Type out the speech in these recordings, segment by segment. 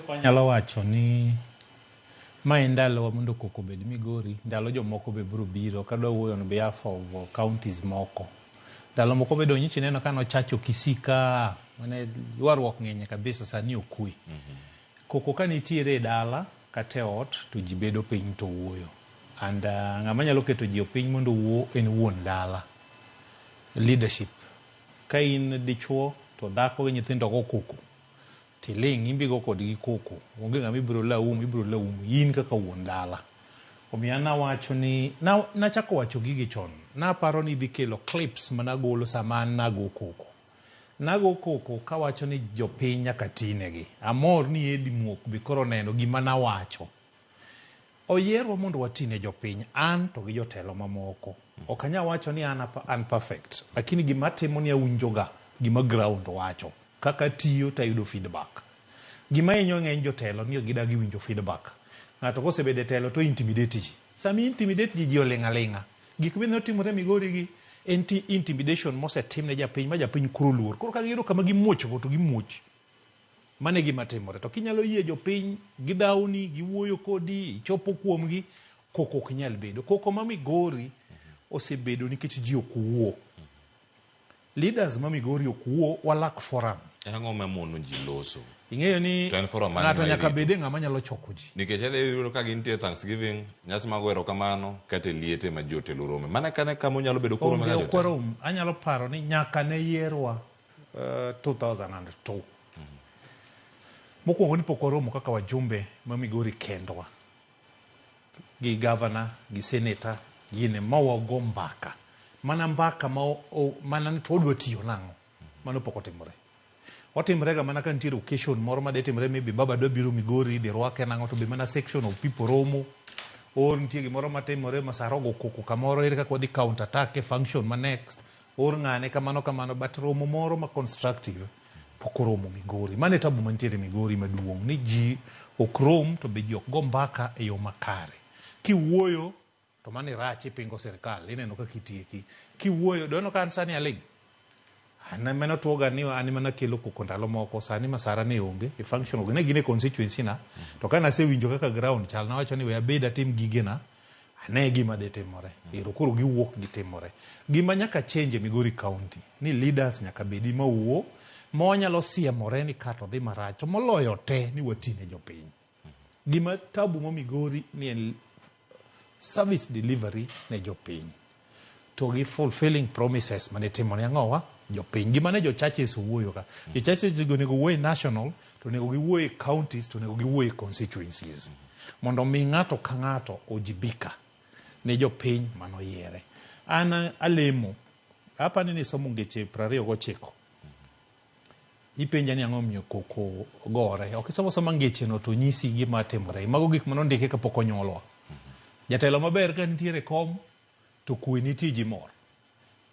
Anyalo wacho ni ma en ndalowa mondo koko obed Migori, ndalo jomoko be biro biro. Kadwa wuoyo on behalf of counties moko. Ndalo moko be donyichi neno ka nochacho Kisii ka mane ywaruok ng'enye kabisa sani okwe. Koko ka nitiere e dala kata e ot to ji bedo piny to wuoyo. And ng'ama nyalo keto ji piny mondo owuo en wuon dala. Leadership. Ka in dichuo to dhako gi nyithindo go koko tiling' in be igo kodgi koko. Onge ng'ama ibiro laumu, ibiro laumu in kaka wuon dala. Omiyo an awacho ni, nachako wacho gigi chon. Naparo ni idhi kelo clips managolo sama an nago koko. Nago koko kawacho ni jopiny nyaka tinegi. Amor ni Eddie Muok be koro oneno gima nawacho. Oyierwa mondo watine jopiny, an to gi jotelo mamoko. Ok anyal wacho ni an, an perfect, lakini gima atimo ni awinjoga gima ground wacho. Kaka atiyo to ayudo feedback. Gima hinyo ng'eny jotelo ni gidagi winjo feedback. Ng'ato kosebedo e telo to intimidate ji. Sama intimidate ji, ji oling' aling'a. Gik mane otimore Migori gi en intimidation mosetim ne japiny ma japiny koro luor. Koro ka giyudo kama gimuoch go to gimuoch. Mano e gima timore. To kinyalo yie jopiny gidhawni, giwuoyo kodi, ichopo kuomgi, koko ok nyal bedo. Koko ma Migori osebedo nikech ji ok wuo. Leaders ma Migori ok wuo, wa lack forum. En ang'o ma mono ji loso? Ing'eyo ni To en forum mane ng'ato ma nyaka irito? bede ng'ama nyalo choko ji. Nikech adhi yudo ka gintie Thanksgiving, nyasi mag erokamano, kata e liete ma ji otelo rome. Mana kane kama onyalo bedo koro Onge kaka ok jotelo. warom. Anyalo paro ni nyaka ne yierwa 2002. Mokwongo ni pok waromo kaka wajumbe ma Migori kendwa. Gi governor, gi senator, gine ma wago mbaka. Mana mbaka ma mana ni to wadwa tiyo nang'o. Mano pok otimore. Otimore ga mana ka nitiere occasion moro madhi timore maybe baba dwa biro Migori idhi rwake nang'o to be mana section of people romo. Or nitie gimoro matimore ma sara ogo koko kamoro ere kaka wadhi counter attack e function ma next. Or ng'ane kamano kamano but romo moro ma constructive pok oromo Migori. Mano e tabu mantiere Migori maduong' ni ji ok rom to be ji ok go mbaka e yo makare. Kiwuoyo to mano irach ipingo sirkal ineno kaka itieki. Kiwuoyo doneno ka an sani aling'. An ema notuoga ni an ema nakelo koko ndalo moko sani masara ne onge e function ne gin e constituency na to ka nasewinjo kaka ground chal nawacho ni we abed atim gigena ane gima dhi timore. Ero koro giwuok gitimore. Gima nyaka change e Migori County ni leaders nyaka bedi mawuo ma wanyalo siemore ni ka to dhi marach to moloyo te ni watine jopiny. Gima tabu ma Migori ni en service delivery ne jopiny to gi fulfilling promises mane itimo ne ang'owa jopiny. Gima ne jo churches owuoyo ka. Jo churches go onego wuo e national to onego giwuo e counties to onego giwuo e constituencies. Mondo mi ng'ato ka ng'ato ojibika ne jopiny manoyiere. An alemo, apani ni somo ngeche 29. Ipenja ni ang'o omiyo koko gore. Ok isomo asoma ngecheno to nyisi gima timore. Mago gik mane ondiki kapok onyuolwa. Jatelo maber ka nitiere kom to kwe nitie ji mor.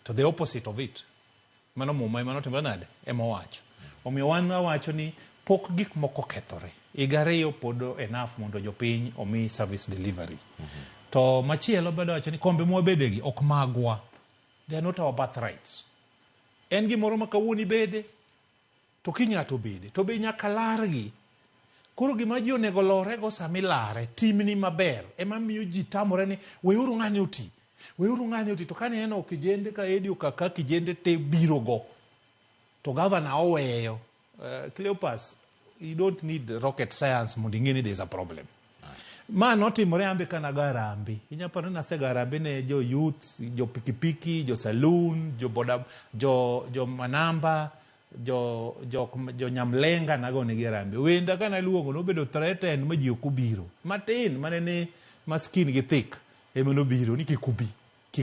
To the opposite of it. Mano muma ema notimore nade? Ema owacho. Omiyo wan wawacho ni pok gik moko okethore. Higa ariyo pod enough mondo jopiny omi service delivery. To machielo bende wacho ni kombe mwabedegi ok magwa. They are not our birthrights. En gimoro ma kawuono ibede to kiny ng'ato obede to be nyaka largi. Koro gima ji onego lorego sama ilare, timni maber ema miyo ji tamore ni weuru ng'ani oti. Weuru ng'ani oti. To kane ineno kijende ka Edi Okaka kijende te biro go to gavana oweyo. Cleopas, you don't need rocket science mondo ing'e ni there is a problem. Ma notimore ambe ka nago harambee. Inya paro ni nasego harambee ne jo youth, jo pikipiki, jo saloon, jo boda, jo manamba, jo nyamlenga nago negi harambee. Wenda ka naluongo nobedo threatened ma ji ok obiro. Matin mane ni ma skin gi thick ema nobiro ni kik ubi.